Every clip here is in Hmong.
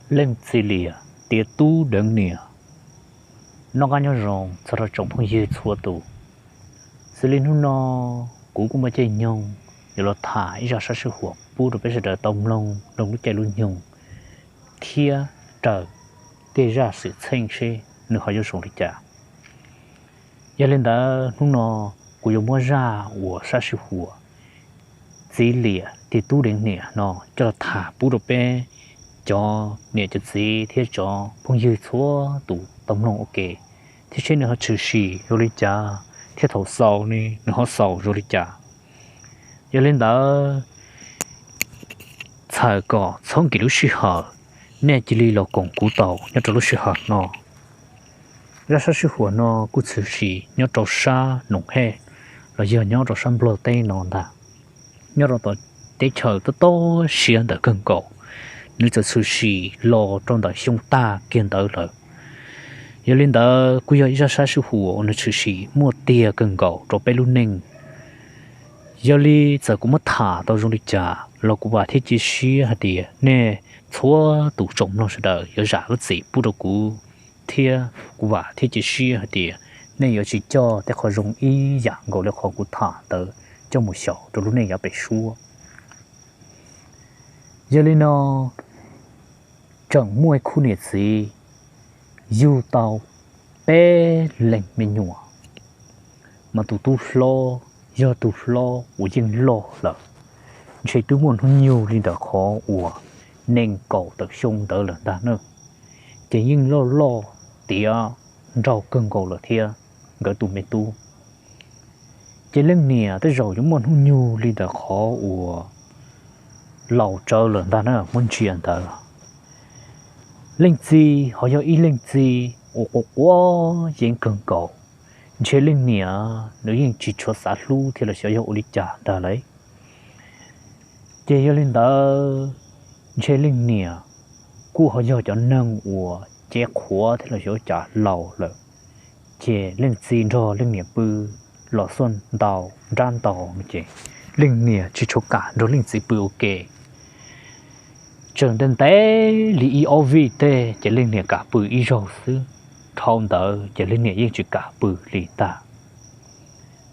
Leej txiv liam tiav tub deev niam. Noj qab nyob zoo txog rau tsoom phooj ywg txhua tus. Xws li hnub no kuv kuj muaj caij nyoog yuav los tham ib zaj sab sij huam pub rau peb sawv daws tau mloog lub caij lub nyoog thiab raws tej zaj xwm txheej seb nws ho yuav zoo li cas. Yog li ntawd hnub no kuv yuav muab zaj uas sab sij huam txiv liam tiav tub deev niam no coj los tham pub rau peb cov niam cov txiv thiab cov phooj ywg txhua tus tau mloog ua ke thiab seb nws ho tshwm sim zoo li cas thiab thaum xaus ne nws ho xaus zoo li cas. Yog li ntawd txhawm kom txhob nkim lub sij hawm, nej cia li los koom kuv tau nyob rau lub sij hawm no. Zaj sab sij huam no kuj tshwm sim nyob rau sab Noom Hej los yog nyob rau sab Nplog teb no ntag, nyob rau tom teb chaws tob tob siab ntawm kawg nkaus. Nws txawm tshwm sim los rau ntawm xyoo tag kiag ntawd lawm. Yog li ntawd kuj yog ib zaj sab sij huam uas nws tshwm sim muaj tiag kawg nkaus rau peb lub neej. Yog li txawm kuv muab tham tau zoo li cas los kuv vam thiab cia siab hais tias nej txhua tus tsoom mloog sawv daws yuav zam lub txim pub rau kuv, thiab kuv vam thiab cia siab hais tias nej yuav tsis coj tej qhov zoo ib yam nkaus li qhov kuv tham ntawd coj mus xyaum rau lub neej yav pem suab. Yog li no, tseem muaj ib khub niam txiv yug tau peb leeg me nyuam, mas tus tub hlob yog tus hlob uas yeej loj lawm, ntshe twb muaj hnub nyoog li ntawm qhov uas nees nkaum tawm xyoo ntawd lawm ntag na, ces yeej loj loj tiav nraug kawg nkaus lawm thiab nkawd tus me tub. Ces leej niam tej zaum yuav muaj hnub nyoog li ntawm qhov uas laus tsawv lawm ntag na, muab ntsia ntawd. Leej txiv ho yog ib leej txiv uas quav quav yeeb kawg nkaus, ntshe leej niam nws yeej tsis tshua xav hlub thiab los xyov yog ua li cas ntag lauj. Ces yog li ntawd, ntshe leej niam kuj ho yog cov neeg uas cev qhuav thiab los xyov cas laus lawm, ces leej txiv nrog leej niam pw los xuaj ntau nrab ntau no ces leej niam tsis tshua kam nrog leej txiv pw ua ke. Tseem ntev ntev li ib ob vij tej ces leej niam kam pw ib zaug xwb, dhau ntawd ces leej niam yeej tsis kam pw li ntag.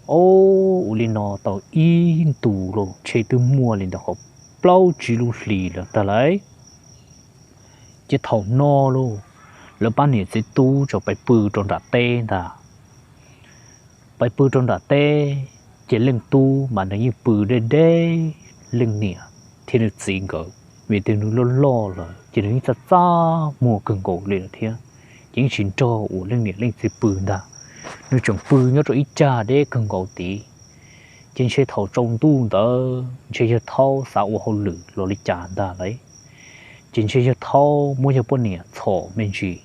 Ob, ua li no tau ib ntu los ntshe twb muaj li ntawm qhov plaub tsib lub hlis lawm ntag lauj. Ces thaum no lauj, lawv pab niam txiv tub txawm pais pw rau nram teb ntag. Pais pw rau nram teb, ces leej tub mas nws yeej pw deb deb leej niam thiab nws txiv nkawd, vim tias nws loj loj lawm ces nws yeej txaj txaj muag kawg nkaus li lawm thiab. Ces yeej tsis nrog uas leej niam leej txiv pw ntag, nws tseem pw nyob rau ib cag deb kawg nkaus tid. Ces ntshe thaum tsaus ntuj ntawd ntshe yawg Thaub xav ua hauj lwm los li cas ntag lauj, ces ntshe yawg Thaub muab yawg poj niam txhom me ntsis,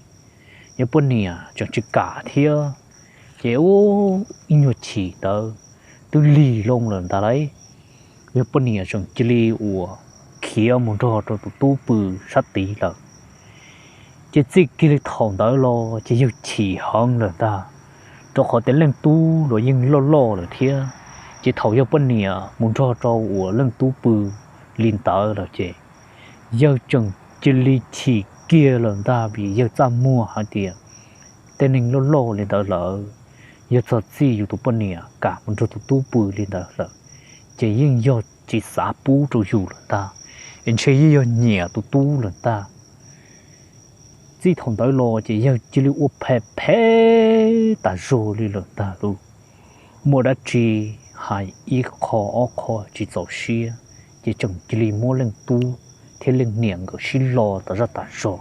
yawg poj niam tseem tsis kam thiab. Ces ua ib nyuag chim ntawd twb lig loo lawm ntag lauj, yawg poj niam tseem cia li uas khiav mus nrog rau tus tub pw sab tid lawm. Ces txij kiag li thaum ntawd los ces yawg chim heev lawm ntag, rau qhov tias leej tub los yeej loj loj lawm thiab. Ces thaum yawg poj niam mus nrog rau uas leej tub pw li ntawd lawm ces yawg tseem cia li chim kiag lawm ntag, vim yawg txaj muag hais tias tej neeg loj loj li ntawd lawm, yog txog txij yus tus poj niam kam mus nrog tus tub pw li ntawd lawm, ces yeej yog tsis xav pub rau yus lawm ntag, es ntshe yeej yog nyiam tus tub lawm ntag. Txij thaum ntawd los ces yawg cia li ua phem phem tas zog li lawm ntag lauj. Muaj dab tsi hais ib qho ob qho tsis txaus siab, ces tseem cia li muab leej tub thiab leej niam nkawd sib lo tas zaj tas zog.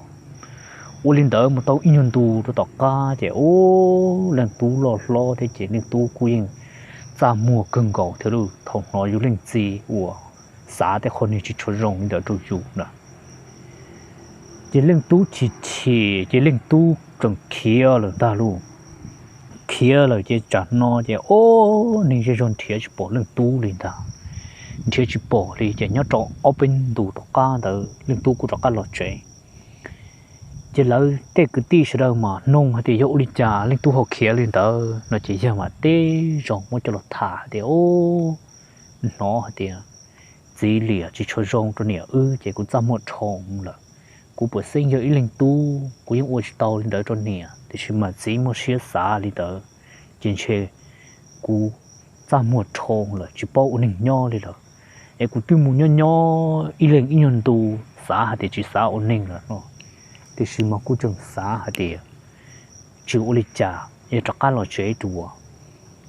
Ua li ntawd mus tau ib nyuag ntu rau tom qab ces ub, leej tub loj hlob thiab ces leej tub kuj yeej txaj muag kawg nkaus thiab lauj, thaum hnov yus leej txiv uas xav tej qho niag tsis tshua zoo li ntawd rau yus na. Ces leej tub chim chim ces leej tub tseem khiav lawm ntag lauj. Khiav lawm ces tsam no ces ub, neeg zej zog nrhiav tsis pom leej tub li ntag. Nrhiav tsis pom li ces nyob rau ob peb ntu tom qab ntawd leej tub kuj rov qab los tsev. Ces lawv tej kwv tij sawv daws mas noog hais tias yog ua li cas leej tub ho khiav li ntawd no ces yawg mam teb zog muab coj los tham hais tias ub, hnov hais tias txiv liam tsis tshua zoo rau niam wb ces kuv txaj muag dhau lawm. kuv puas xeeb yog ib leeg tub, kuv yeej ua tsis tau li ntawd rau niam, tiam sis mas txiv muaj siab xav li ntawd, ces ntshe kuv txaj muag dhau lawm tsis paub ua neeg nyob li lawm. Es kuv twb mus nyob nyob ib leeg ib nyuag ntu, xav hais tias tsis xav ua neeg lawm no, tiam sis mas kuj tseem xav hais tias tsis ua li cas, yog rov qab los tsev dua.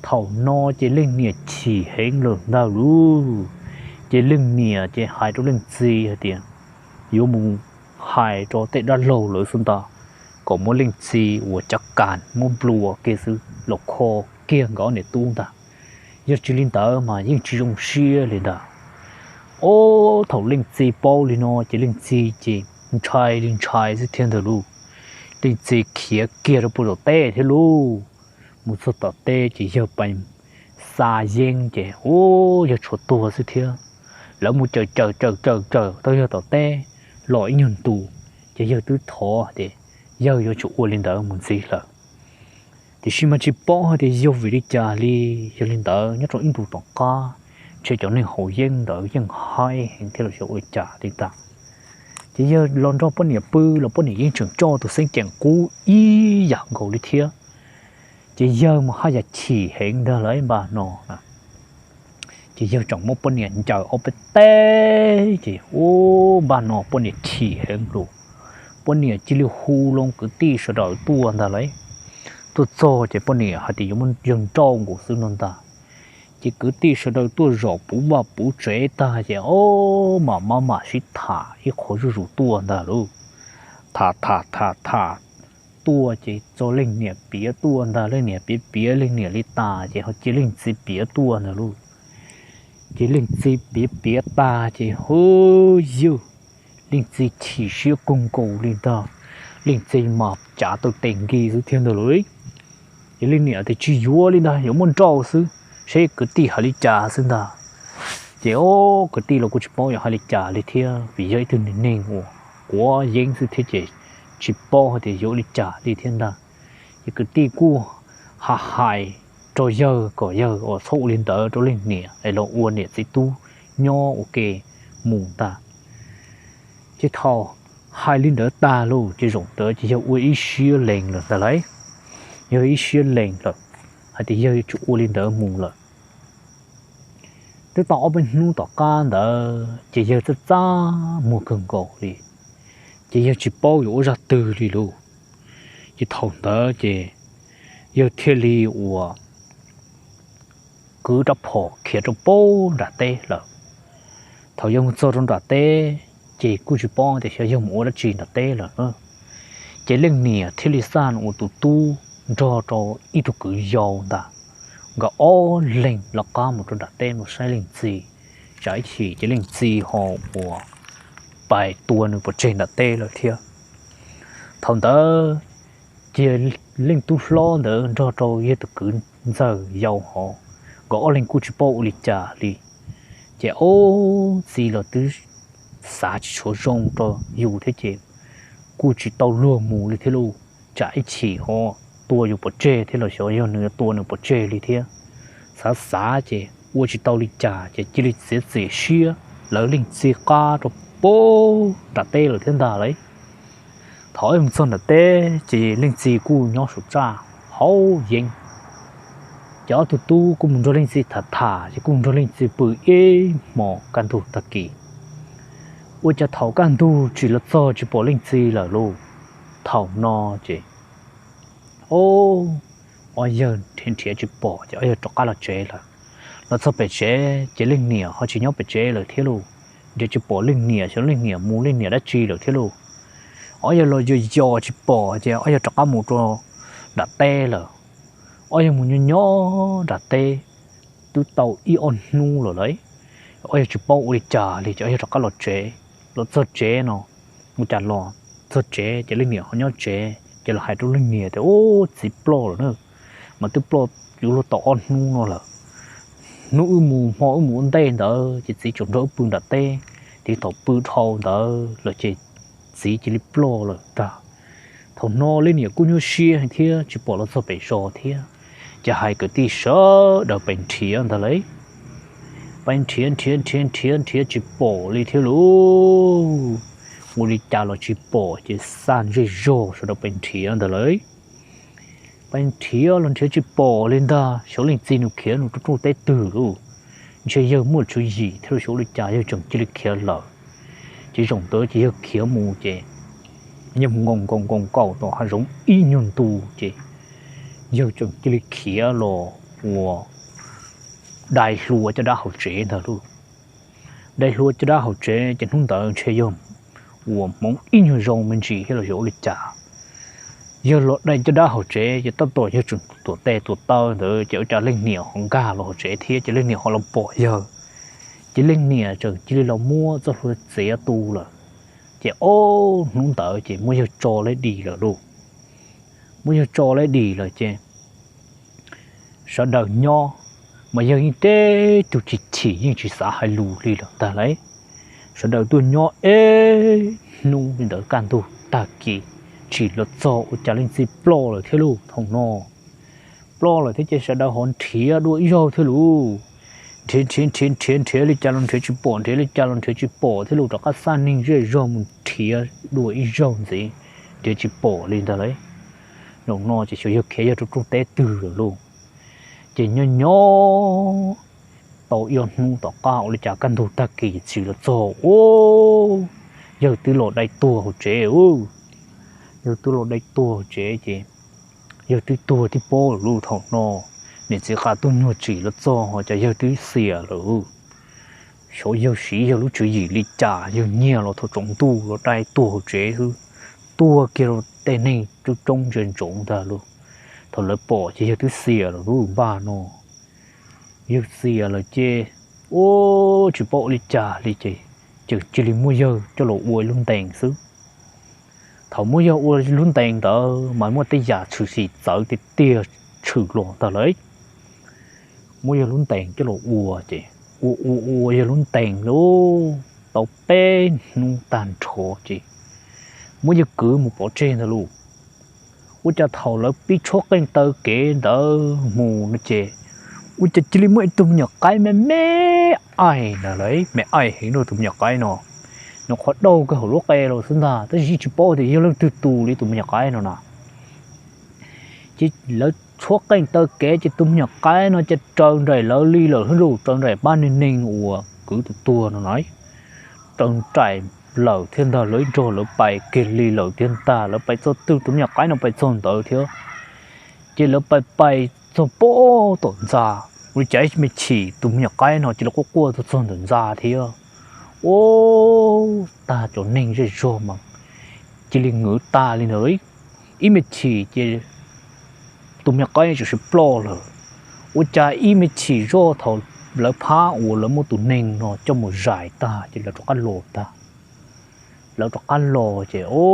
Thaum no ces leej niam chim heev lawm ntag lauj. Ces leej niam ces hais rau leej txiv hais tias yuav mus hais rau tej dab laug lawv xwb ntag, kom muab leej txiv uas cav kas muab nplua kiag xwb los kho kiag nkawd niam tub ntag. Yog tsis li ntawd mas yeej tsis zoo siab li ntag. Ob, thaum leej txiv paub li no ces leej txiv ces ntshai li ntshai xwb thiab ntag lauj. Leej txiv khiav kiag rau puag tom teb thiab lauj. Mus txog tom teb ces yawg pais xa yeeb ces ub, yawg tshuav tuag xwb thiab. Lawv mus cawm cawm cawm cawm cawm tau yawg tom teb los ib nyuag ntu, ces yawg twb thov tias yawg yuav tsum ua li ntawd mus ntxiv lawm. Tiam sis mas tsis paub hais tias yog vim li cas li, yog li ntawd nyob rau ib ntu tom qab, ntshe cov neeg haus yeeb ntawd yeej haib heev thiab los xyov ua li cas li ntag. Ces yawg los nrog poj niam pw los poj niam yeej tseem coj tus xeeb ceem qub ib yam nkaus li thiab. Ces yawg mas haj yam chim heev ntag lauj npaj no. Ces yawg tseem muab poj niam ncaws ob peb teg ces ub, npaj no poj niam chim heev lawm. Poj niam cia li hu loo kwv tij sawv daws tuaj ntag lauj. Tuaj txog ces poj niam hais tias yuav muab yawg nrauj nkaus xwb no ntag. Ces kwv tij sawv daws tuaj zaum puv vaj puv tsev tag ces ob, mam maj mam sib tham ib qho zuj zus tuaj ntag lauj. Tham tham tham tham tuaj ces txog leej niam piav tuaj ntag, leej niam piav piav leej niam li tas ces ho cia leej txiv piav tuaj ntag lauj. Ces leej txiv piav piav tas ces hu, yawg, leej txiv chim siab kawg nkaus li ntag. Leej txiv mas cav tau tes nkis xwb thiab ntag lauj. Ces leej niam tias tsis yuav li ntag, yuav muab nrauj xwb, seb kwv tij hais li cas xwb ntag. Ces ob, kwv tij los kuj tsis paub yuav hais li cas li thiab vim yog ib tug neeg uas quav yeeb xwb thiab ces tsis paub hais tias yuav ua li cas li thiab ntag. Ces kwv tij kuj ha hais rau yawg kom yawg uas txhob ua li ntawd rau leej niam es los ua niam txiv tub nyob ua ke mus ntag. Ces thaum hais li ntawd tag lauj ces zaum ntawd ces yawg ua ib siab lees lawm ntag lauj. Yawg ib siab lees lawm hais tias yawg yuav tsum ua li ntawd mus lawm. Twb tau ob peb hnub tom qab ntawd ces yawg txaj txaj muag kawg nkaus li, ces yawg tsis paub yuav ua zaj twg li lauj. Ces thaum ntawd ces yawg thiaj li uas kwv rab phom khiav rau puag nram teb lawm. Thaum yawg mus txog rau nram teb ces kuj tsis paub tias xyov yawg mus ua dab tsi nram teb lawm. Ces leej niam thiaj li xa uas tus tub nrog rau ib tug kwv yau ntag, nkawd ob leeg lawv qab mus rau nram teb mus saib leej txiv, tsam ib chim ces leej txiv ho uas pais tua nws pov tseg nram teb lawm thiab. Thaum ntawd ces leej tub hlob ntawd nrog rau yawg tus kwv ntxawg yau hov, nkawd ob leeg kuj tsis paub ua li cas li. Ces ob, txiv los twb xav tsis tshua zoo rau yus thiab ces kuj tsis tau luag mus li thiab lauj, tsam ib chim ho tua yus pov tseg thiab los xyov yog nws yuav tua nws pov tseg li thiab. Xav xav ces ua tsis tau li cas ces cia li txiav txim siab lawv leej txiv qab rau puag nram teb lawm thiab ntag lauj. Thaum mus txog nram teb ces leej txiv kuj nyob saum txaj haus yeeb. Ces ob tug tub kuj mus nrog leej txiv tham tham ces kuj mus nrog leej txiv pw ib hmos kaj ntug tag kis. Ua cas thaum kaj ntug tsim los txog tsis pom leej txiv lawm lauj. Thaum no ces ob, ob yawg nrhiav nrhiav tsis pom ces ob yawg rov qab los tsev lawm. Los txog pem tsev ces leej niam ho tsis nyob pem tsev lawm thiab lauj. Nrhiav tsis pom leej niam, xyov leej niam mus leej niam dab tsi lawm thiab lauj. Ob yawg los yos yos tsis pom ces ob yawg rov qab mus rau nram teb lawm. Ob yawg mus nyob nyob nram teb twb tau ib ob hnub lawm lauj. Ob yawg tsis paub ua li cas li ces ob yawg rov qab los tsev. Los txog tsev no, ua cas los txog tsev ces leej niam ho nyob tsev ces los hais rau leej niam tias ub, txiv ploj lawm na, mas twb ploj yuav luag tau ob hnub no lawm. Hnub wb mus, hmo wb mus ua ntej ntawd ces txiv tseem nrog wb pw nram teb, tiv thaum pw dhau ntawd lawm ces txiv cia li ploj lawm ntag. Thaum no leej niam kuj nyuaj siab heev thiab tsis pom los txog pem zos thiab, ces hais kwv tij sawv daws pais nrhiav ntag lauj. Pais nrhiav nrhiav nrhiav nrhiav nrhiav tsis pom li thiab lauj. ua li cas los tsis pom ces xaj zej zog sawv daws pais nrhiav ntag lawm. Pais nrhiav los nrhiav tsis pom li ntag, xyov leej txiv nws khiav nws rau rooj teb twg lauj. Ntshe yawg muaj tswv yim thiab los xyov ua li cas yawg tseem cia li khiav lawm. Ces zaum ntawd ces yawg khiav mus ces yawg mus nkaus nkaus nkaus nkaus tom hav zoov ib nyuag ntu ces yawg tseem cia li khiav los ua dai hlua caj dab hauv tsev ntag lauj. Dai hlua caj dab hauv tsev ces hnub ntawd ntshe yawg ua hmoov ib nyuag zoo me ntsis thiab los xyov ua li cas. Yawg los dai caj dab hauv tsev ces tab tom yawg tseem tuam tes tuam taw ntawd ces ua cas leej niam ho nkag los hauv tsev thiab ces leej niam ho los pom yawg. Ces leej niam tseem cia li los muab txoj hlua txiav tu lawm. Ces ob hnub ntawd ces muab yawg tso laib dim lawm lauj. Muab yawg tso laib dim lawm ces sawv daws nyob, mas yawg yeej teb tug tsis chim yeej tsis xav hais lus li lawm ntag lauj. Sawv daws tuaj nyob ib hnub li ntawd kaj ntug tag kis tsim los txog ua cas leej txiv ploj lawm thiab lauj. Thaum no ploj lawm thiab ces sawv daws ho nrhiav dua ib zaug thiab lauj. Nrhiav nrhiav nrhiav nrhiav nrhiav li cas los nrhiav tsis pom, nrhiav li cas los nrhiav tsis pom thiab lauj, rov qab xaj neeg zej zog mus nrhiav dua ib zaug ntxiv, nrhiav tsis pom li ntag lauj. Zaum no ces xyov yawg khiav yawg rau rooj teb twg lawm lauj. Ces nyob nyob tau ib ob hnub tom qab ua li cas kaj ntug tag kis tsim los txog ua yawg twb los dai tuag hauv tsev. Yawg twb los dai tuag hauv tsev ces yawg twb tuag tib pob lawm lauj. Thaum no niam txiv qas tuaj nyuag tsim los txog ho cas yawg twb xiam lawm. Xyov yawg siv yawg lub tswv yim li cas yawg nyiag los thaum tsaus ntuj los dai tuag hauv tsev xwb, tuag kiag rau tej neeg coob coob ntsia ntsoov ntag lauj. Thaum lawv pom ces yawg twb xiam lawm lauj. Npaj no yawg xiam lawm ces ua tsis paub ua li cas li ces tseem cia li muab yawg coj los ua lub ntees xwb. Thaum muab yawg ua lub ntees ntawd mas muaj tej yam tshwm sim txawv tiag tiag tshwm los ntag lauj. Muab yawg lub ntees coj los ua ces ua ua ua yawg lub ntees lauj, tau peb hnub tag nrho ces muab yawg kwv mus pov tseg ntag lauj. Ua cas thaum lawv pib tshuab qeej taw kev ntawd mus no ces ua cas cia li muaj ib tug me nyuam qaib me me aim ntag lauj, me aim heev lauj. Tus me nyuam qaib no nws qhuav dauj kawg hauv lub qe los xwb ntag, tab sis yeej tsis paub tias yog leej twg tus li tus me nyuam qaib no na. Ces lawv tshuab qeej taw kev ces tus me nyuam qaib no ces raws nraim lawv li lawm lauj, raws nraim pab neeg neeg uas kwv tus tuag no na. Raws nraim lawm thiab ntag, lawv ib nrog lawv pais kiag li lawm thiab ntag, lawv pais txog twg tus me nyuam qaib no pais txog ntawd thiab. Ces lawv pais pais txog pob tom ntxa, ua li cas ib me chim tus me nyuam qaib no cia li quaj quaj tuaj txog ntawm ntxa thiab. Ua tag cov neeg zej zog mas cia li ngwv tas li ntawd. Ib me chim ces tus me nyuam qaib txawm sis ploj lawm. Ua cas ib me chim zoj thaum lawv phab uas lawv muab tus neeg no coj mus zais tag ces lawv rov qab los tag. Lawv rov qab los ces o,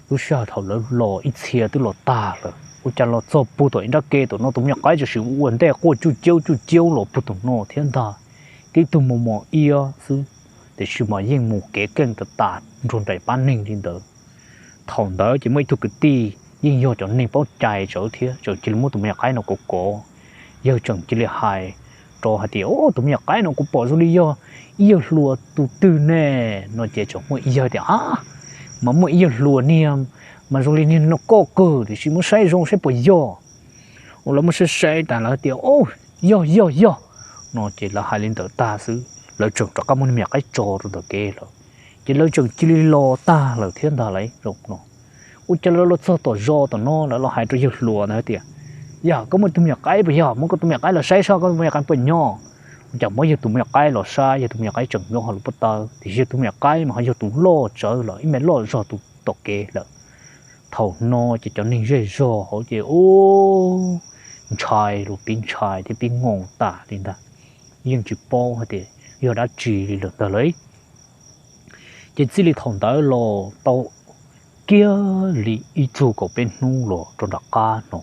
lub sij hawm thaum lawv los ib txhia twb los tag lawm, ua cas los txog puag tom ib nrab ke tom no tus me nyuam qaib txawm sis ua ntej quaj cuj ciaub cuj ciaub los puag tom no thiab ntag. Tib tug mos mos iab xwb, tiam sis mas yeej mus kev keej tas tas nrog nraim pab neeg li ntawd. Thaum ntawd ces muaj ib tug kwv tij yeej yog cov neeg paub cai tsawv thiab tseem cia li muab tus me nyuam qaib no kov kov. Yawg tseem cia li hais rau hais tias, o, tus me nyuam qaib no kuv pom zoo li yog ib yawg hluas tus twg ne? No ces tseem muaj ib yawg tias, a, mas muaj ib yawg hluas niag mas zoo li niag no koj kawg, tiam sis muab saib zoo saib puas yog. Ua lawv muab saib saib tas lawv tias, o, yog yog yog. No ces lawv hais li ntawd tag xwb, lawv tseem rov qab muab niag me nyuam qaib tso rau ntawm kev lawm. Ces lawv tseem cia li los tag lawm thiab ntag lauj. Zaum no ua cas lawv los txog tom zos tom no lawv los hais rau yawg hluas ntawd tias, yog koj muaj tus me nyuam qaib puas yog? Muab koj tus me nyuam qaib los saib seb koj tus me nyuam qaib puas nyob. Ua cas muab yawg tus me nyuam qaib los saib, yawg tus me nyuam qaib tseem nyob hauv lub pob taw, tiam sis yawg tus me nyuam qaib mas ho yog tus loj tsawv lawm, ib me loj zog tus tom kev lawm. Thaum no ces cov neeg zej zog hauv ces ntshai los pib ntshai thiab pib ngoos tas li ntag, yeej tsis paub hais tias yog dab tsi li lawm ntag lauj. Ces txij li thaum ntawd los tau kiag li ib txug kaum peb hnub los rau nram qab no,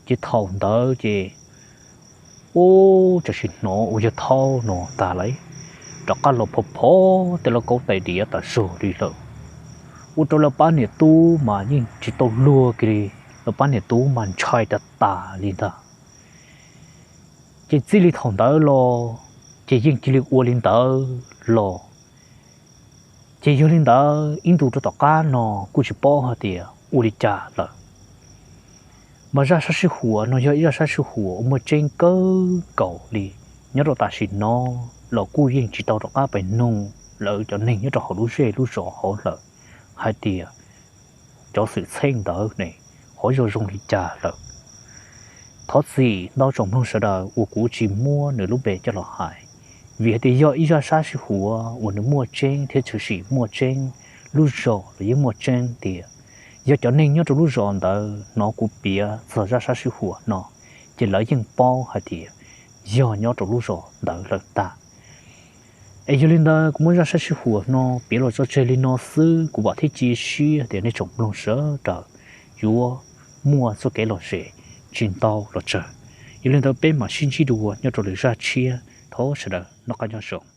ces thaum ntawd ces ub, txawm sim hnov ua yawg thaub no tas lauj, rov qab los phov phov tej lauj kaub tais diav tas zog li lawm. Ua rau lawv pab niam tub mas yeej tsis tau luag kiag li, lawv pab niam tub mas ntshai tas tas li ntag. Ces txij li thaum ntawd los ces yeej cia li ua li ntawd los Ces yog li ntawd ib ntus rau tom qab no kuj tsis paub hais tias ua li cas lawm. Mas zaj sab sib huam no yog ib zaj sab sib huam uas muaj tseeb kawg nkaus li. Nyob rau tam sim no los kuj yeej tsis tau rov qab pes nug lawv cov neeg nyob rau hauv lub zej lub zos hauv lawm hais tias cov xwm txheej ntawd ne ho yog zoo li cas lawm. Thov txim ntau tsoom mloog sawv daws uas kuv tsis muab nws lub npe coj los hais, vim hais tias yog ib zaj sab sib huam uas nws muaj tseeb thiab tshwm sim muaj tseeb, lub zos los yeej muaj tseeb tias yog cov neeg nyob rau lub zos ntawd hnov kuv piav txog zaj sab sib huam no, ces lawv yeej paub hais tias yog nyob rau lub zos ntawd lawm tag. Es yog li ntawd kuv muab zaj sab sib huam no piav los tso tseg li no xwb, kuv vam thiab cia siab tias nej tsoom mloog sawv daws yuav muaj txoj kev lom zem tsis ntau los tsawg. Yog li ntawd peb mam sib ntsib dua nyob rau lwm zaj tshiab, thov sawv daws noj qab nyob zoo.